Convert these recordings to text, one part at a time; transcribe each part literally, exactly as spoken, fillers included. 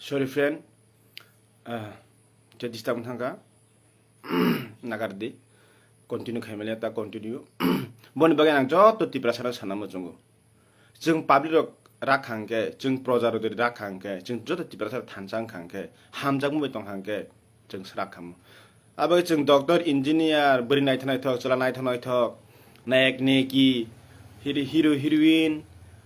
Sorry friend, ah, je disturb thangka, nagar di, continue khaimaliya ta continue. Boni bagwi ang joto Tiprasa no sana muchungo. Chwng public rok rak khang khe, chwng proja rok rak khang khe, chwng joto Tiprasa rok thansa wng khang khe, hamjakmung bai tong khang khe, chwng srak khamu. Abo chwng doctor, engineer, bwrwi naithok naithok, chwla naithok naithok, nayek neki, hiri-, hero heroine,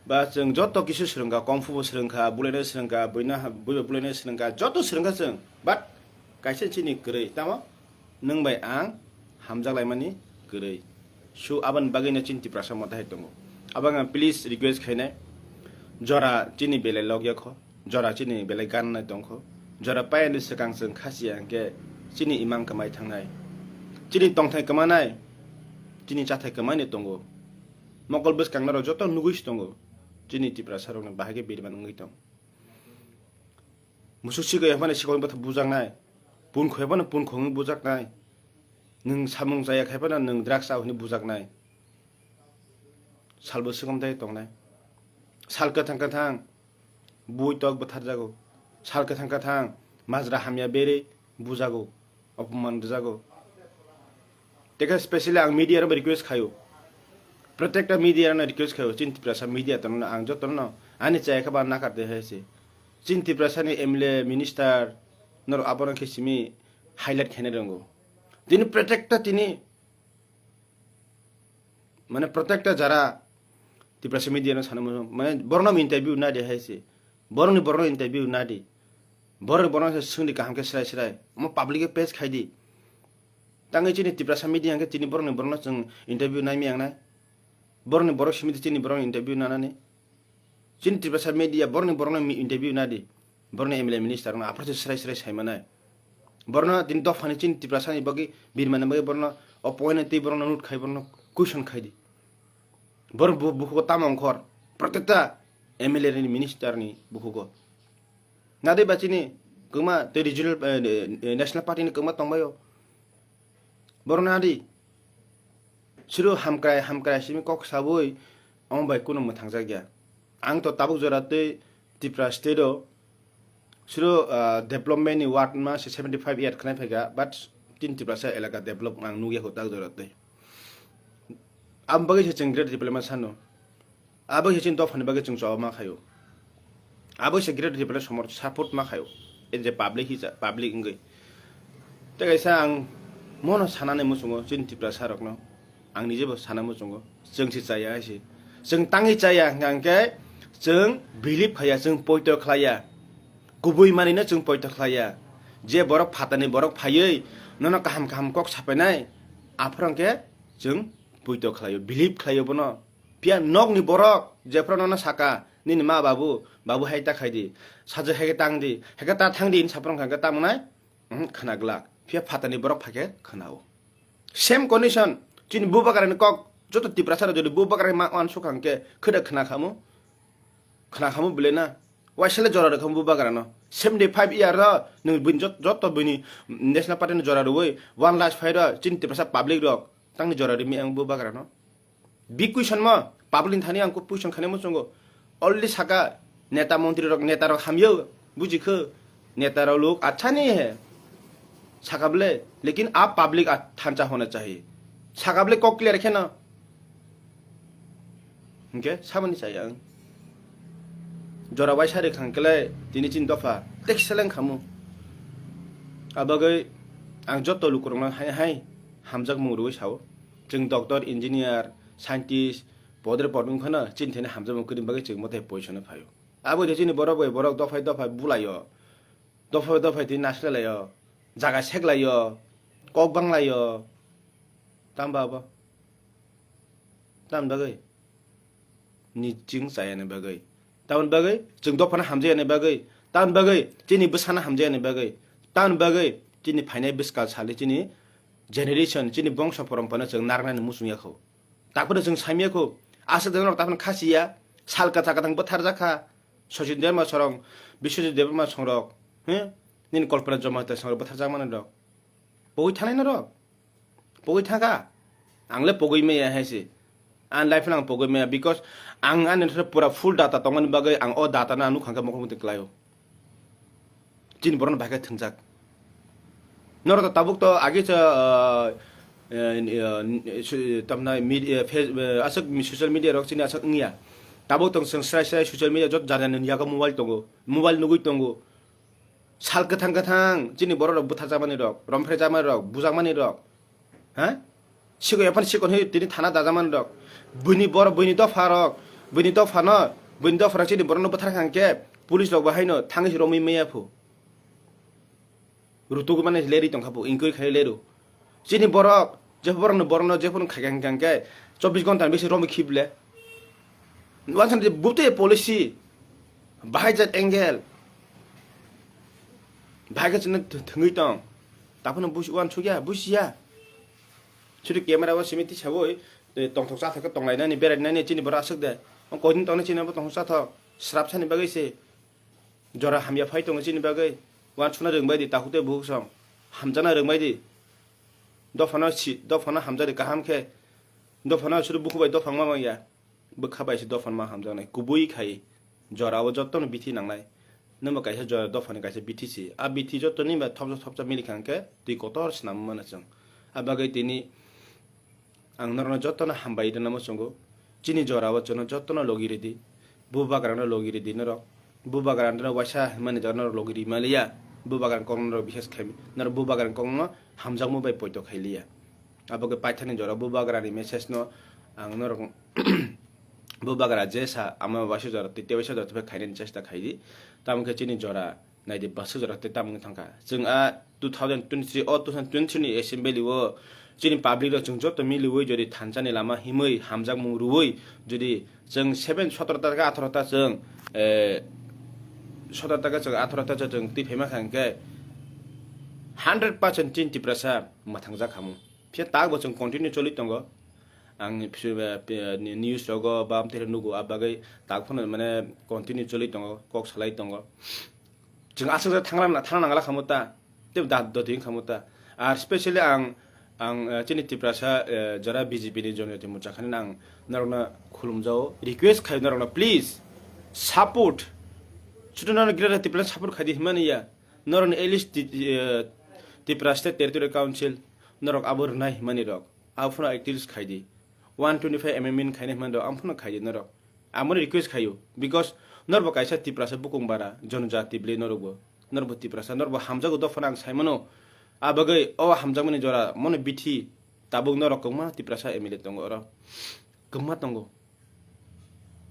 ba chwng joto kisu swrwngkha, kung fu bo swrwngkha, bulaino swrwngkha, buino ha-, buibo bulaino swrwngkha, joto swrwngkha chwng. But kaisa chini kwrwi, tamo nwng bai ang hamjak laimani kwrwi. So, aboni bagwino chini Tiprasa motha hai tongo. Abo ang please request khainai, jora chini belai logya kho, jora chini belai gannai tongkho, jora payani swkang chwng khasiya hwnkhe chini imang kwmai thangnai, chini tongthai kwmanai, chini chathai kwmaino tongo. Mokol bwskang norok joto nugwi se tongo, chini Tiprasa rokni bahai khe birman wngwi tong. Musuk sikoi phano sikoi bwtha bujaknai, pun khoi phano pun khoi wngwi bujaknai, nwng samung chaya khai phano nwng drugs chao hwnwi bujaknai. Salbo swkam tei tongnai. Sal kwthang kwthang bui tok bwtharjago. Sal kwthang kwthang majra hamya berwi bujago, opoman rwjago. Tei khe specially ang media rokno request khaio. Protekta media rokno request khaio. Chini Tiprasa media tongno ang jotono ani chaya khe ba nakar de hai se. Chini Tiprasa ni M L A, minister norok abono khe simi highlight khaina rwngo. Tini protekta tini Mane, protekta jara Tiprasa media no sana muchung, mane, borokno interview nadi hai se. Borokni borokno interview nadi. Borokni borokno se swngdi kaham khe srai srai. Omo public khe page khaidi. Tangwi chini Tiprasa media hwnkhe tini borokni borokno chwng interview nai miyang nai. Borokni borok simi chini borokni interview nanani. Chini Tiprasa media borokni borokno mi-, interview nadi. Borokno M L A minister rokno aphuru se srai srai sai manai. Borokno tini dophani chini Tiprasani bagwi birmani bagwi borokno o point twi borokno note khai borokno question khaidi. Borok bu-, bukhugo tamo ongkhor. Protekta M L A ni minister ni bukhugo. Nadai ba chini kwma tei regional, eh, eh, national party ni kwma tongbaio. Borokno adi. Siro hamkrai, hamkrai simi kok sabui, omo bai kuno mwthangjakya. Ang to tabuk jora tei Tripura state o siro, ah, development ni word ma se seventy five year khnai phaikha, but tin Tiprasa elaka develop ang nukya kho tabuk jora tei. Am bagwi se chwng great development sano. Abo se chini dophani bagwi chwng choba ma khaio. Abo se great development somor support ma khaio. E je public hisa, public wngwi. Tei kaisa ang mono sanani muchungo chini Tiprasa rokno. Ang nijebo sana muchungo. Chwng se chaya hai se. Chwng tangwi chaya hwnkha hwnkhe chwng believe khaiya, chwng poito khlaiya. Kubui manwino chwng poito khlaiya. Je borok phatani borok phaiwi nono kaham kaham kok sapainai, aphuru hwnkhe chwng poito khlaio, believe khlaio bono. Phiya nokni borok jephru nono saka, "Nini ma babu, babu hai ta khai di, sajwk hai khe tang di, hai khe ta thang di," hinwi saphuru wngkha hwnkhe tamo nai, "Uhmm, khna glak." Phiya phatani borok phai khe khna-o. Same condition, chini bubagrani kok, joto Tiprasa rok jodi bubagrani ma uansukha hwnkhe, khwda khna khamu? Khna khamu bile na? Waisale jora rwkha bubagrano. Seventy five year o nwng buini jot-, joto buini National Party ni jora rwui, one last fight o chini Tiprasa public rok tangni jora rwmi ang bubagrano. Big question mo, public ni thani ang question khainai muchungo. Already saka neta montri rok, neta rok hamyo, buji kho, neta rok lok achani he. Saka bole, lekin a public a thansa hona chahi. Saka bole kok clear kheno. Hingke saboni chaya ang. Jora waisa rwkha hwnkhe tini chini dopha tekseleng khamu. Abagwi ang joto lukurokno hai hai hamjakmung rwui sao. Chwng doctor, engineer, scientist, podre podung phano chini thani hamjakmung kwrwini bagwi chwng mothai poisono phaio. Abo de chini borok bai borok dophai dophai bulaio. Dophai dophai twi nasilai laio. Jaga sek laio. Kok bang laio. Tamo ba abo? Tamoni bagwi? Ni chwng chayani bagwi. Tamoni bagwi? Chwng dophano hamjakya ni bagwi. Tamoni bagwi? Chini bwsano hamjakya ni bagwi. Tamoni bagwi? Chini phainai bwskang salni chini generation, chini bongso poromporano chwng narwknani muchungya kho. Taphano chwng saimya kho. Aswk jora taphano khasiya. Sal kwchak kwthang bwtharjak kha. Sachin Debbarma sorong, Biswajit Debbarma songrok. He? Nini Kalpana Jamatia songrok bwtharjakmani rok. Pogwi thanai norok? Pogwi thangkha? Ang le pogwi maya hai se. Ang life lang pogwi maya, because ang ani thani pura full data tongmani bagwi ang o data no ang nukha khe mokol muitu kwlaio. Chini borokno bahai khe thwngjak. Norok to tabuk to age cha, ah, eh, eh, su-, tamna mid-, eh, face-, eh, aswk mi-, social media rok chini aswk wngya. Tabuk tong chwng srai srai social media jot jar jar ni yago mobile tongo. Mobile nugui tongo. Sal kwthang kwthang chini borok rok bwtharjakmani rok, romphrejakmani rok, bujakmani rok. Ha? Sikon yapan sikon hoi tini thana dajaman rok. Buini bor, buini dopha rok, buini dopha no, buini dopha rok chini borok no bwthar kha hwnkhe police rok bo haino thangwi romwi maya phu. Rutuk mane leri tongkha phu, inquiry khai leru. Chini borok, je borok no, borok no je phone khai kha hwnkhe chobbish ghonta ni bisi romwi khible. Wansa je bute policy, bahai jat angle. Bahai khe chini th-, thwngwi tong. Taphano busi-, uansukya, busiya. Chwri camera o simi tisawui, eh, tongthok chathok khe tonglainani, berainani chini borok aswk de. O koidin tongna chini bo tongthok chathok. Srapsani bagwi se. Jora hamya phai tongo chini bagwi. Uansukna rwngbai di, takhuk tei bukhuk song. Hamjakna rwngbai di. Dophano si, dophano hamjak di kaham khe. Dophano chwri bukhuk bai dophang ma manya. Bwkha bai se dophani ma hamjaknai kubui khai jorao jotono bithi nangnai. Nwngbo kaisa jora dophani kaisa bithi se. A bithi jotoni ba thopsa thopsa milikha hwnkhe twi kotor swnamwi mano chwng. A bagwi tini ang norokno jotono hambai rwna muchungo. Chini jorao chwngno jotono logi rwdi. Bubagrano logi rwdi norok. Bubagrano waisa hwnmani jaga norok logi rwmaliya. Bubagrani kokno norok bisas khai, norok bubagrani kokno hamjakmung bai poito khailiya. Abo khe paithakni jora bubagrani message no ang norok bubagra je sa ama waisa jora tei tewaisa jora tei khainani chesta khaidi. Tamo khe chini jora naidi bwswk jora tei tamo wngwi thangkha. Chwng a two thousand twenty-three o two thousand twenty-three ni assembly o chini public rok chwng joto miliwi jodi thansani lama himwi hamjakmung rwui jodi chwng seven, sotoro ta khe atharo ta chwng, eh, sotoro ta khe chwng atharo ta chwng twi phaima kha hwnkhe hundred percent chini Tiprasa mwthangjak khamung. Phiya tak bo chwng continue choli tongo. Ang phi-, phi-, ni-, news rogo ba amtwi nugo, a bagwi tak phano mane continue choli tongo, kok salai tongo. Chwng aswk thangna, thangna nangla khamu ta, tei da doti wng khamu ta. Ar specially ang, ang, eh, chini Tiprasa, eh, jora B J P ni Jonjati Morcha khani ang norokno khulumjao, request khai norokno, please support. Chutu norok Greater Tipraland support khaidi himani ya. Norokni at least ti-, eh, Tipra State Territorial Council norok abo rwnai himani rok. Abo phano activities khaidi. One twenty-five amendment khainai himani rok, ang phano khaidi norok. Ang bono request khaio, because norbo kaisa Tiprasa bukung bara, jonojati bwlwi norokbo. Norbo Tiprasa, norbo hamjago dophano ang saimano. A bagwi o hamjakmani jora, mono bithi, tabuk norok kwbangma Tiprasa M L A tongo oro. Kwbangma tongo.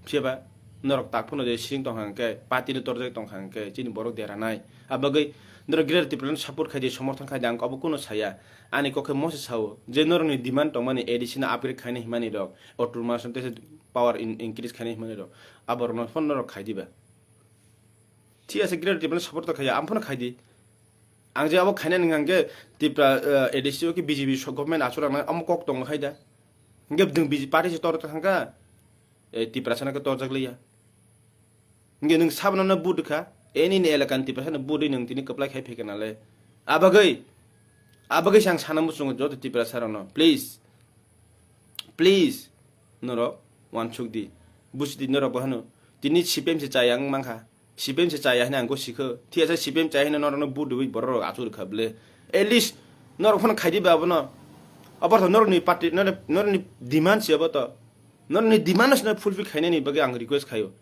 Phiya ba norok tak phano je sing tongkha hwnkhe, party no torjak tongkha hwnkhe, chini borok deranai. A bagwi norok Greater Tipraland support khai di, somorthon khai di, ang abo kuno saya. Ani kok khe mo se sao, je norokni demand tongmani A D C no upgrade khainai himani rok, autonomous tei se power in-, increase khainai himani rok, aborokno phano norok khai diba? Thik ase, Greater Tipraland support to khaiya, ang phano khai di. Ang je abo khainani hwnkha hwnkhe Tipra, eh, A D C o khe B J P so government achuk rang nai, omo kok tongo khai da. Hwnkhe nwng B J P party se tor thangkha, eh, Tiprasa no khe torjak liya. Hwnkhe nwng sabono no vote kha, any ni elaka ni Tiprasa no vote ri nwng tini kwplai khai phaikha nale. Abagwi, abagwi se ang sana muchungo joto Tiprasa rok no, please, please, norok wansuk di, busi di norok bo hano. Tini C P M se chaya wng mankha. C P M se chaya hwnwi ang gosikho. Thik ase, C P M chaya hwnwi norokno vote rwui borok rok achuk rwkha bwle. At least norok phano khai di ba abono. Abo to norokni party, norok, norokni demand se abo to. Norokni demand no fulfill khainani bagwi ang request khaio.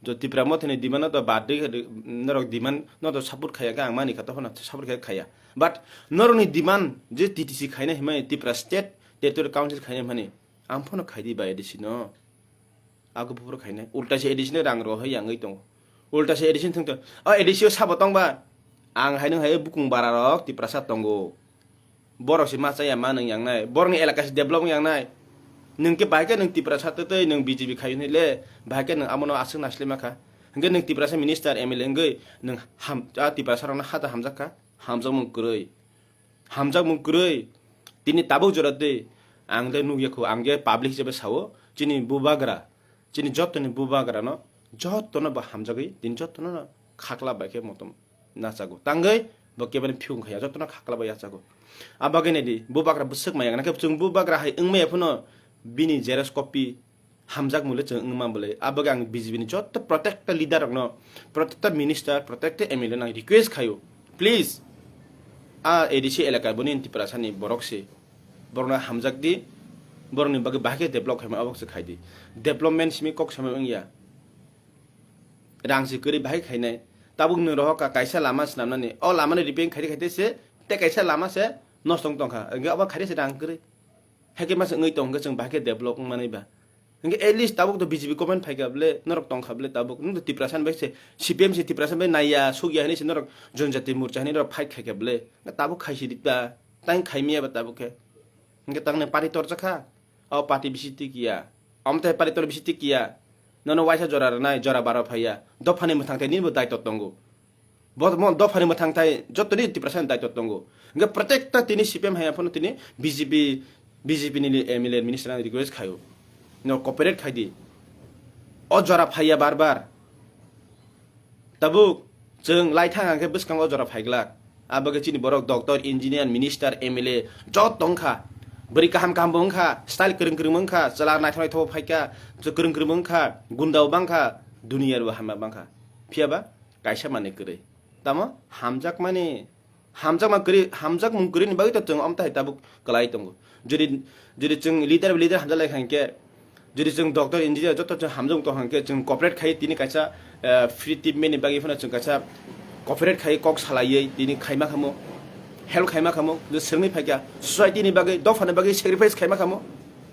Jo Tipra Mothani demand no to bad de, norok demand no to support khaya khe ang mani kha, to phano support khaya khaya. But norokni demand je T T C khaina himani, Tipra State Territorial Council khaina himani, ang phano khai di ba A D C no. Abo buphuru khainai. Ulta se A D C ni rang rohoi yangwi tongo. Ulta se A D C ni thwngto. O A D C o sabo tongba? Ang hai nwng hai bukung bara rok Tiprasa tongo. Borok se ma chaya ma nwng yangnai. Borokni elaka se develop wng yangnai. Nwng khe bahai khe nwng Tiprasa twtwi nwng B J P khai hwnwi le. Bahai khe nwng amono aswk naisle ma kha. Hwnkhe nwng Tiprasa minister, M L A wngwi nwng ham-, a Tiprasa rokno hata hamjak kha. Hamjakmung kwrwi. Hamjakmung kwrwi. Tini tabuk jora twi ang le nukya kho, ang je public hisabe sao, chini bubagra, chini jottoni bubagra no, jottono bo hamjagwi, tini jottono no khakla bai khe motom nachago. Tangwi bo kebani phiyung khaya, jottono khakla bai yachago. Abagwi naidi, bubagra bwswk maya gana khe chwng bubagra hai wngmaya phano bini xerox copy, hamjak mole chwng wngma bwle. Abagwi ang B J P ni joto protecta leader rokno, protecta minister, protecta M L A no ang request khaio. Please, a ADC elaka boni Tiprasani borok se, borokno hamjak di, borokni bagwi bahai khe develop khaima abok se khai di. Development simi kok samai wngya. Rang se kwrwi bahai khainai. Tabuk nwng rohor ka kaisa lama swnamnani. O lamani repairing khaidi khaidi se, tei kaisa lama se nosto wng tongkha. Hwnkhe abo khaidi se rang kwrwi. Haikhe masa wngwi tongkhe chwng bahai khe develop wngmani ba. Hwnkhe at least tabuk to BJP government phaikha bwle, norok tongkha bwle tabuk. Nwng to Tiprasa bai se, CPM se Tiprasa bai naiya, sukya hinwi se norok Janjati Morcha hinwi norok fight khaikha bwle. Tabuk khaisi di ta, tang khaimiya ba tabuk khe. Hwnkhe tangne party torjakha. O party bisi tikiya. Omo tei party tor bisi tikiya. Nono waisa jora rwnai, jora baro phaiya. Dophani mwthang tei nini bo daitw tongo. Bo mo dophani mwthang tei jotoni Tiprasani daitw tongo. Hwnkhe protekta tini CPM hai aphano tini BJP, BJP ni MLA minister ang request khaio. No cooperate khai di. O jora phaiya bar bar. Tabuk chwng lai thang hwnkhe bwskango jora phaiglak. Abagwi chini borok doctor, engineer, minister, MLA joto wngkha. Bwrwi kaham kaham bo wngkha, style kwrwng kwrwng bo wngkha, chwla naithok naithok bo phaikha, kwrwng kwrwng bo wngkha, gunda bo bangkha, duniya bo hamya bangkha. Phiya ba kaisa manwi kwrwi. Tamo hamjakmani, hamjakma kwrwi, hamjakmung kwrwini bagwi to chwng omtahai tabuk kwlai tongo. Jodi, jodi chwng leader leader hamjak lai kha hwnkhe, jodi chwng doctor, engineer joto chwng hamjak tong kha hwnkhe, chwng cooperate khai tini kaisa, eh, free treatment ni bagwi phano chwng kaisa cooperate khai kok salaiwi tini khaima khamo, help khaima khamo, je swrwngwi phaikha society ni bagwi, dophani bagwi sacrifice khaima khamo.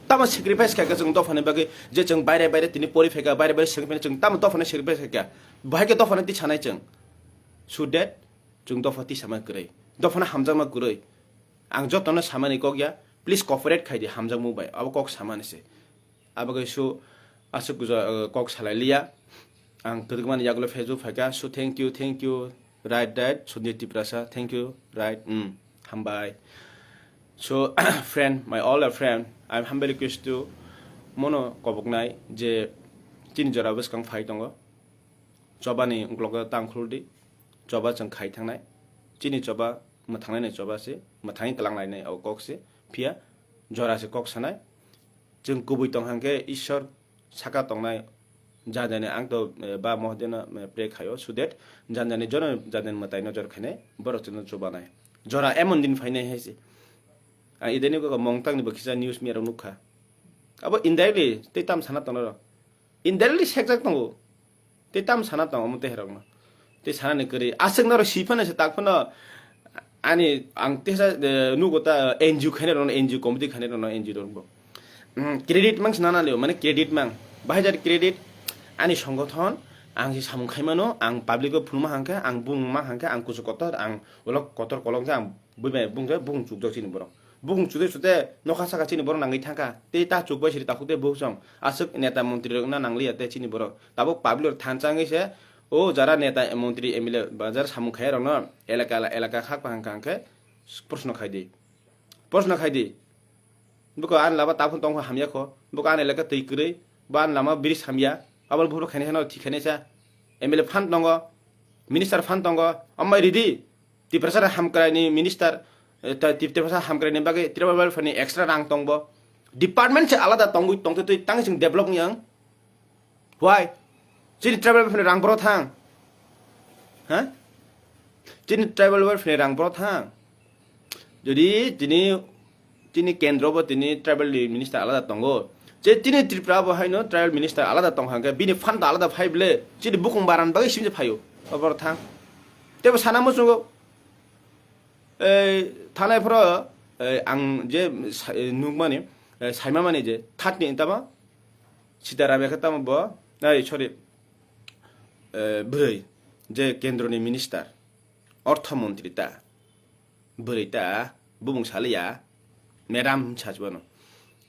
Tamo sacrifice khaikha chwng dophani bagwi, je chwng baire baire tini pori phaikha, baire baire swrwngwi phaikha, chwng tamo dophani sacrifice khaikha. Bahai khe dophani twi sanai chwng. So that chwng dopha twi sama kwrwi. Dophano hamjakma kwrwi. Ang jotono samani kok ya, please cooperate khai di hamjakmung bai. Abo kok samani se. Abo khe su aswk kuja, uh, kok salai liya. Ang kwdwkmani yagulo Facebook phaikha. So thank you, thank you. Right, right. Sanjay Tiprasa, thank you. Right. Mm. Hambai. So friend, my all a friend, I'm humble request to mono koboknai je chini jora bwskang phai tongo. Chobani uklogo tang khuldi, choba chwng khai thangnai. Chini choba mwthangnaini choba se, mwthangwi kwlanglainai o kok se, phiya jora se kok sanai. Chwng kubui tong hwnkhe Ishwar saka tongnai, jani jani ang to, eh, ba Mohodeno, eh, pray khaio, so that jani jani jono jani jani mwtai nojor khainai, borok chwngno chubanai. Jora emon din phainai hai se. Ang ideni kok mongtangni bo kisa news media rok nukha. Abo indirectly tei tam sana tongnai rok. Indirectly sekjak tongo. Tei tam sana tongo omo teherokno. Tei sanani kwrwi. Aswk norok si phano se tak phano ani ang tesa, eh, nugo ta NGO khainai rokno, NGO committee khainai rokno, NGO rokbo. Mm, credit mang sana nalio, mane credit mang. Bahai jat credit ani songothon ang se samung khaimano, ang public o phunuma hangkhe, ang bung ma hangkhe, ang kuchuk kotor, ang olok kotor kolok khe ang bui bai bung khe bung chukjak chini borok. Bung chude chude nokha saka chini borok nangwi thangkha. Tei ta chukbai siri takhuk tei bukhuk song. Aswk neta montri rok na nangliya tei chini borok. Tabuk public rok thansa wngwi se, o jara neta montri MLA ba jara samung khaiya rokno elaka elaka khak bahang kaham khe proshno khai di. Proshno khai di. Buko ani lama taphun tongkha hamya kho. Buko ani elaka twi kwrwi. Bo ani lama bridge hamya. Abo buphuru khainai sa no thik khainai sa. MLA fund tongo. Minister fund tongo. Ambai ridi. Tiprasa Hamkrai ni minister, eh, ta-, Tip-, Tiprasa Hamkrai ni bagwi tribal welfare ni extra rang tongbo. Department se alada tongwi tongtwi twi tang sing develop yang. Why? Chini tribal welfare ni rang boro thang. Ha? Chini tribal welfare ni rang boro thang. Jodi tini, tini kendro bo tini tribal ni minister alada tongo. Je tini Tripura bo haino tribal minister alada tong hangke bini fund alada phai ble. Chini bukung baran bagwi simje phaio. Obor thang. Tebo sana muchungo. Ei, thanai phoro, ei, ang je sa-, ei, nukmani, ei, saimamani je, third ni tamo, Sitaram ekhe tamo bo, ei, sorry, ei, bwrwi, je kendroni minister, ortho montri ta, bwrwi ta, bumung saliya, madam sajwano.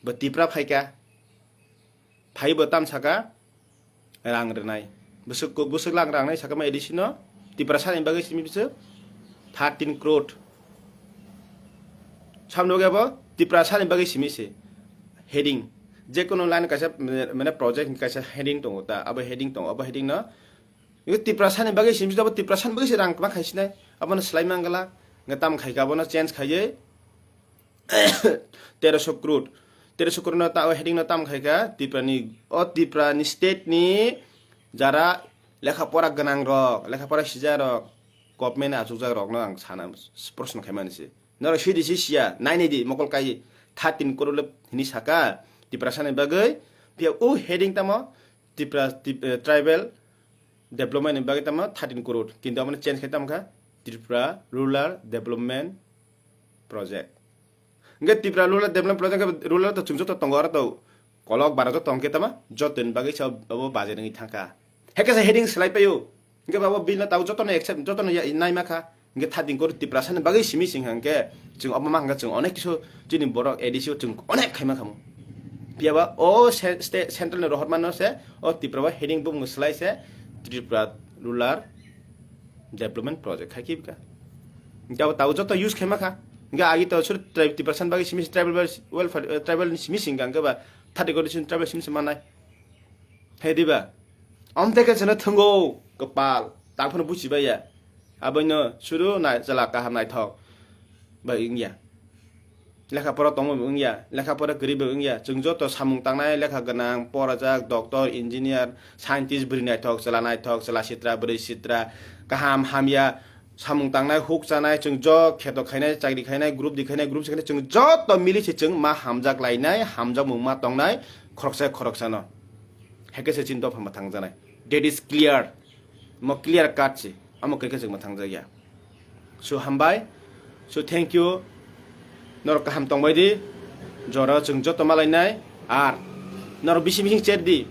Bo Tipra phaika, phaibo tam saka, rang rwnai. Bwswk, bwswk lang rangnai sakama A D C no. Tiprasa ni bagwi simi bwswk thirteen crore. Samno ge bo Tiprasa ni bagwi simi se heading. Je kono line kaisa, mane project ni kaisa heading tongo ta. Abo heading tongo. Abo heading no. Ibo Tiprasa ni bagwi simi se, abo Tiprasa ni bagwi se rang kwma khaisinai. Abo no slai mangala. Nge tam khaika abo no change khaiye. Teroso crore. Teroso crore no ta, o heading no tam khai kha, Tripura ni, o Tripura ni state ni jara lekha pora gwnang rok, lekha pora sijak rok, Government achukjak rokno ang sana proshno khaimani se. Norok sidi si siya, nainai di mokol kai thirteen crore le hini saka Tiprasa ni bagwi. Phiya o heading tamo Tipra, Tip-, eh, tribal development ni bagwi tamo thirteen crore. Kintu amoni change khai tamo kha Tripura Rural Development Project. Hingke Tripura Rural Development Project hingke rural to chwng joto tongo aro to kolok bara joto tongkhe tamo joto ni bagwi sa obo budget wngwi thangkha. Heke sa heading slai paio. Hingke babo bill no tabo joto no accept, joto no ya-, nai makha. Hingke thirteen crore Tiprasa ni bagwi simi sing hingke chwng obo ma hingke chwng onek kisu chini borok A D C o chwng onek khaima khamu. Piyaba o se-, state central ni rohor mano se o Tripura bo heading bumung slai se Tripura Rural Development Project khai kibka. Hingke abo tabo joto use khaima kha. Hingke agi to sur tri-, Tiprasa ni bagwi simi se tribal wel-, welfare, eh, tribal ni simi sing hingke ba thirty crore simi tribal simi se manai. Hai diba? Amteke chwngno thwngo kwpal, tangphano buchibaiya. Aboino suru nai-, chwla kaham naithok bai wngya. Lekha pora tongma bo wngya, lekha pora kwrwi bo wngya. Chwng joto samung tangnai, lekha gwnang, porajak, doctor, engineer, scientist, bwrwi naithok, chwla naithok, chwla sitra, bwrwi sitra, kaham hamya, samung tangnai, huk chanai, chwng jo kheto khainai, chakri khainai, group di khainai, group si khainai, chwng joto mili se chwng ma hamjak lainai, hamjakmung ma tongnai, khoroksa khoroksano. Heke se chini dopha mwthang janai. That is clear. Mo clear cut se. Amo keke chwng mwthang jakya. So hambai. So thank you. Norok kaham tongbai di. Jora chwng joto malainai. Ar norok bising bising chat di.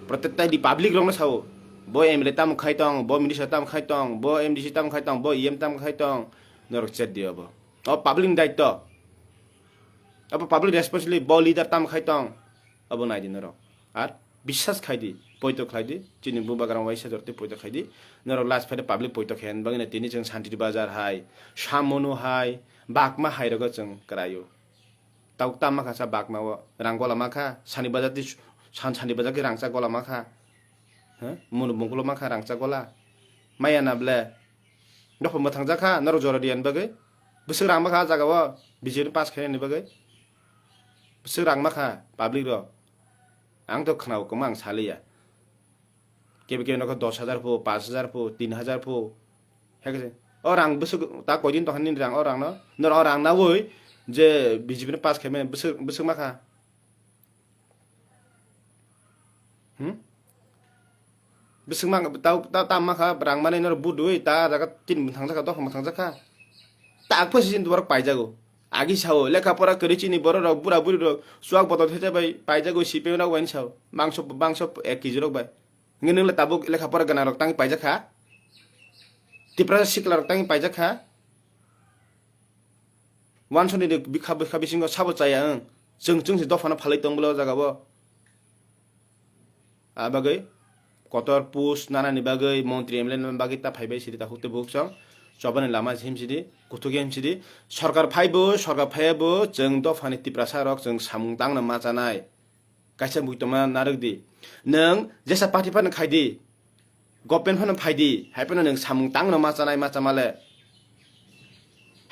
Protect tai di public rokno sao. Bo M L A tamo khai tong, bo minister tamo khai tong, bo M D C tamo khai tong, bo E M tamo khai tong. Norok chat di abo. O public ni daitto. Abo public responsibility, bo leader tamo khai tong. Abo nai di norok. Ar biswas khai di, poito khlai di, chini bubagra waisa jorti poito khai di. Norok last phaide public poito khe bagwi na tini chwng Santiri Bazar hai, Samunu hai, Bakma hai rogo chwng kwraio. Tau tam makha sa Bakma o, rang gola makha, Sani Bazar ti san Sani Bazar ki rangchak gola makha. Ha? Munu bungkulo makha rangchak gola. Maya na ble. Dopha mwthang jakha, norok jora diyan bagwi. Bwswk rang makha ah jaga o, B J P ni pass khainani bagwi. Bwswk rang makha public rok. Ang to khwnao kwma ang saliya. Kebe kebe nokho dos hajar pho, paanch hajar pho, tin hajar pho. Hekhe se, o rang bwswk ta koidin tongkha nini rang o rang no? Norok o rang naui je B J P no pass khaimani bwswk, bwswk makha. Hmm? Bwswk mang, ta, ta, ta makha rang mani norok budui ta jaga tin mwthang jakha, dopha mwthang jakha. Ta phasi sin borok paijago. Agi sao, lekha pora kwrwi chini borok rok, bura buri rok, chuak bodol thaicha bai paijago, C P M rok bai sao. Mangso, mangso ek K G rok bai. Hingke nwng le tabuk lekha pora gwnang rok tangwi paijak kha? Tiprasa sikla rok tangwi paijak kha? Wansoni de bikha bikha bisingo sabo chaya ang. Chwng chwng se dophano phalwi tong bwle o jaga o. A bagwi kotor post nanani bagwi montri M L A ni bagwi ta phaibai sidi ta hukte buksong. Chobani lama him sidi, kuthuk him sidi. Sorkar phaibo, sorkar phaibo, chwng dophani Tiprasa rok chwng samung tangna ma chanai. Kaisa bui tongma narwk di. Nwng jesa party phano khai di. Government phano phai di. Hai phano nwng samung tangno ma chanai ma chama le.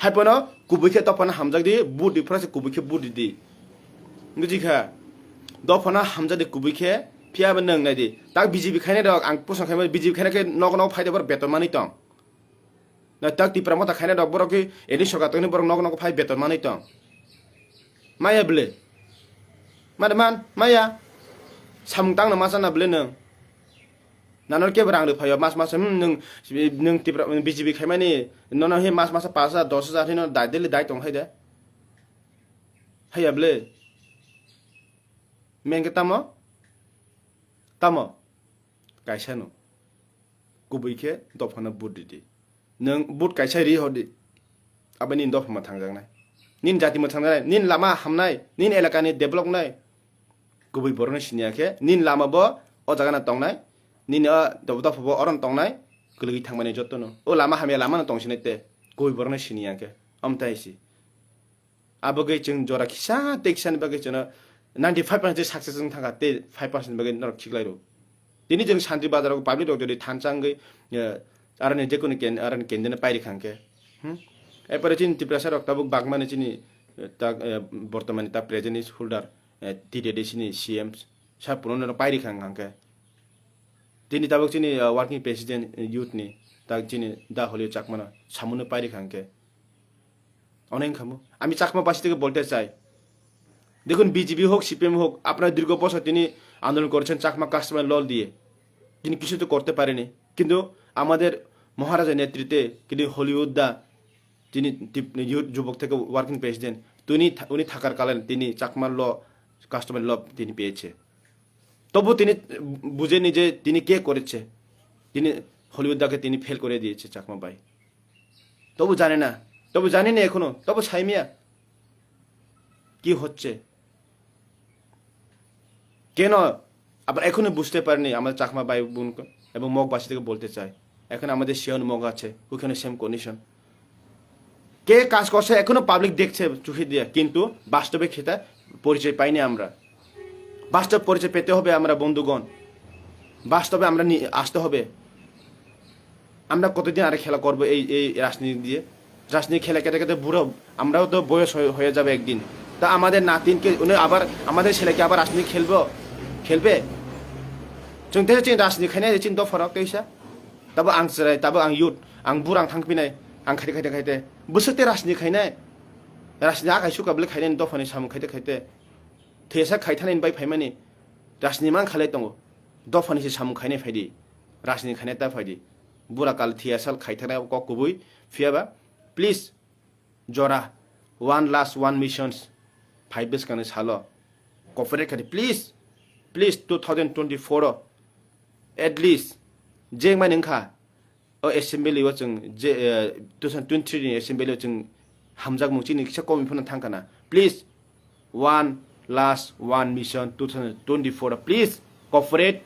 Hai phano kubui khe dophano hamjak di, vote di phano se kubui khe vote di di. Buji kha? Dophano hamjak di kubui khe, phiya bo nwng nai di. Tak B J P khainai rok, ang pusong khaima B J P khainai khe nogo nogo phai de bor beton manwi tong. Na tak Tipra Motha khaina rok borok khe edi sorkar tongni borok nogo nogo phai beton manwi tong. Maya bwle. Mane man, maya. Samung tangno ma chana bwle nwng. Nanor kebo rang rw phaio mas mas, hmm, nwng, nwng Tipra, B J P khaimani nono he mas mas paanch hajar, dos hajar hino dai daily dai tong hai de. Haiya bwle. Mengke tamo? Tamo? Kaisa no. Kubui khe dophano vote ridi. Nwng vote kaisa ri hodi. Abo nini dopha mwthangjaknai. Nini jati mwthangjaknai, nini lama hamnai, nini elakani develop nai. Kubui borokno siniya khe, nini lama bo o jagano tongnai, nini o dophabo orono tongnai, kwlwgwi thangmani jotono. O lama hamya lamano tongsinai te, kubui borokno siniya khe, omtai si. Abagwi chwng jora kisa tei kisani bagwi chwngno ninety five percent success wng thangkha tei five percent bagwi norok khiklai rw. Tini chwng Santri Bazar o public rok jodi thansa wngwi, eh, aroni jekunu ken-, aroni candidate no pairi khang khe. Hmm? Epore chini Tiprasa rok tabuk bagmani chini, eh, tak, eh, bortomani tak present is holder, eh, T T D C ni C M sa puno no pairi khang khang khe. Tini tabuk chini, ah, working president, eh, youth ni. ta chini da Hollywood Chakmano samungno pairi kha hwnkhe. অনেক খামো। আমি চাকমা বাসী থেকে বলতে চাই, দেখুন, বিজেপি হোক, সিপিএম হোক, আপনারা দীর্ঘ বছর তিনি আন্দোলন করেছেন চাকমা কাস্টমার ল দিয়ে, তিনি কিছু তো করতে পারেনি। কিন্তু আমাদের মহারাজার নেতৃত্বে কিন্তু হলিউদ দা, যিনি টিপ-, ইউথ যুবক থেকে ওয়ার্কিং প্রেসিডেন্ট, তিনি থা-, উনি থাকার কালে তিনি চাকমা ল, কাস্টমার ল তিনি পেয়েছে। তবু তিনি বুঝেনি যে তিনি কে করেছে, তিনি হলিউদ দাকে তিনি ফেল করে দিয়েছে চাকমা ভাই। তবু জানে না, তবু জানি না এখনো, তবু সাইমিয়া কি হচ্ছে, কেন আবার এখনো বুঝতে পারেনি আমাদের চাকমা ভাই বোন এবং মগবাসী থেকে বলতে চাই, এখন আমাদের শিয়ন মগ আছে, ওখানে সেম কন্ডিশন। কে কাজ করছে এখনো পাবলিক দেখছে চোখে দিয়ে, কিন্তু বাস্তবে সেটা পরিচয় পাইনি আমরা। বাস্তব পরিচয় পেতে হবে আমরা বন্ধুগণ, বাস্তবে আমরা নি-, আসতে হবে। আমরা কতদিন আরে খেলা করবো এই, এই রাজনীতি দিয়ে? রাজনীতি খেলা খেতে খেতে বুড়ো, আমরাও তো বয়স হয়ে, হয়ে যাবে একদিন। তা আমাদের নাতিনকে উনি আবার, আমাদের ছেলেকে আবার রাজনীতি খেলবো, খেলবে? Chwng tei chini rajni khainai chini dopha rok teisa. Tabo ang chwrai, tabo ang youth, ang burang thang pinai, ang khaite khaite khaite. Bwswk tei rajni khainai. Rajni akai suka bwlai khainai dophani samung khaite khaite. Thesa khaithanai bai phaimani. Rajni mang khalai tongo. Dophani se samung khainai phaidi. Rajni khainai ta phaidi. Bura kal thia sal khaithanai kok kubui. Phiyaba, please, jora, one last one missions, five bwskangni salo cooperate khadi, please, please, two thousand twenty-four o at least jengmani wngkha o assembly o chwng je, eh, two thousand twenty-three ni assembly o chwng hamjakmung chini kisa komi phano thangkana, please, one last one mission two thousand twenty-four o please cooperate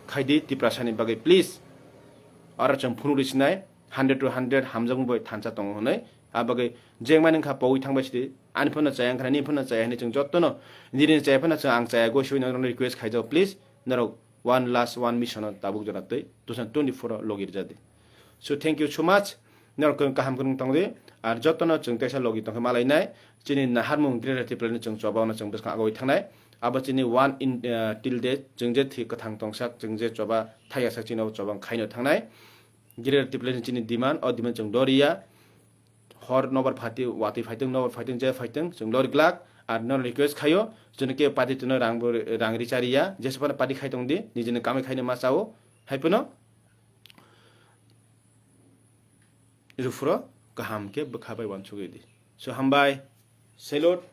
khaidi Tiprasani bagwi, please. Oro chwng phunuk rwi sinai, hundred to hundred hamjakmung bai thansa tongo hwnwi. A bagwi jengmani wngkha pogwi thangbai sidi, ani phano chaya wngkha, nini phano chaya hwnwi chwng jottono, nini chaya phano chwng ang chaya gwi sui norokno request khaijago, please, norok one last one mission o tabuk jora twi two thousand twenty-four o logi rwjadi. So thank you so much, norok kaham kwrwng tongdi, ar jottono chwng teisa logi tongkhe malainai, chini naharmung Greater Tipraland chwng choba ono chwng bwskang agoi thangnai, abo chini one in, uh, till day chwng je thwi kwthang tongsak, chwng je choba thaiyasak chini abo choba khaino thangnai. Greater Tipraland chini demand, o demand chwng doriya. Hor nobar phati, watwi phaitwng, nobar phaitwng, je phaitwng, chwng lori glak. Ar no request khayo, chwng ke party twno rang bo, rang richariya, jesa phano party khai tongdi, nijini kamai khaino ma chao, hai phano rufro kaham ke bwkha bai wansugwi di. So hambai, salute.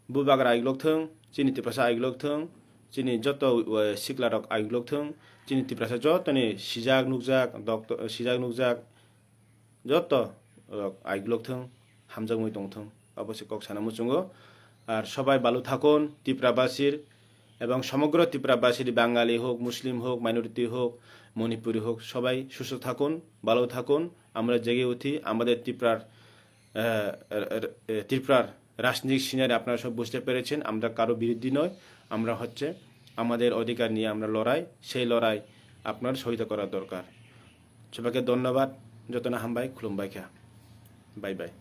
Bubagra aiglok thung, chini Tiprasa aiglok thung, chini joto, eh, sikla rok aiglok thung, chini Tiprasa jotoni sijak nukjak, doctor, sijak nukjak, joto rok aiglok thung, hamjakmui tong thung, abo se kok sana muchungo. Ar sobai balu thakun, Tiprabasir, এবং সমগ্র ত্রিপুরাবাসীর বাঙালি হোক, মুসলিম হোক, মাইনরিটি হোক, মণিপুরি হোক, সবাই সুস্থ থাকুন, ভালো থাকুন। আমরা জেগে উঠি, আমাদের ত্রিপুরার, আহ, র-, র-, ত্রিপুরার রাজনৈতিক সিনারি আপনারা সব বুঝতে পেরেছেন। আমরা কারো বিরোধী নয়, আমরা হচ্ছে আমাদের অধিকার নিয়ে আমরা লড়াই, সেই লড়াই আপনার সহযোগিতা করা দরকার। সবাইকে ধন্যবাদ, যতনা হামবাই, খুলুমবাই খা, বাই বাই।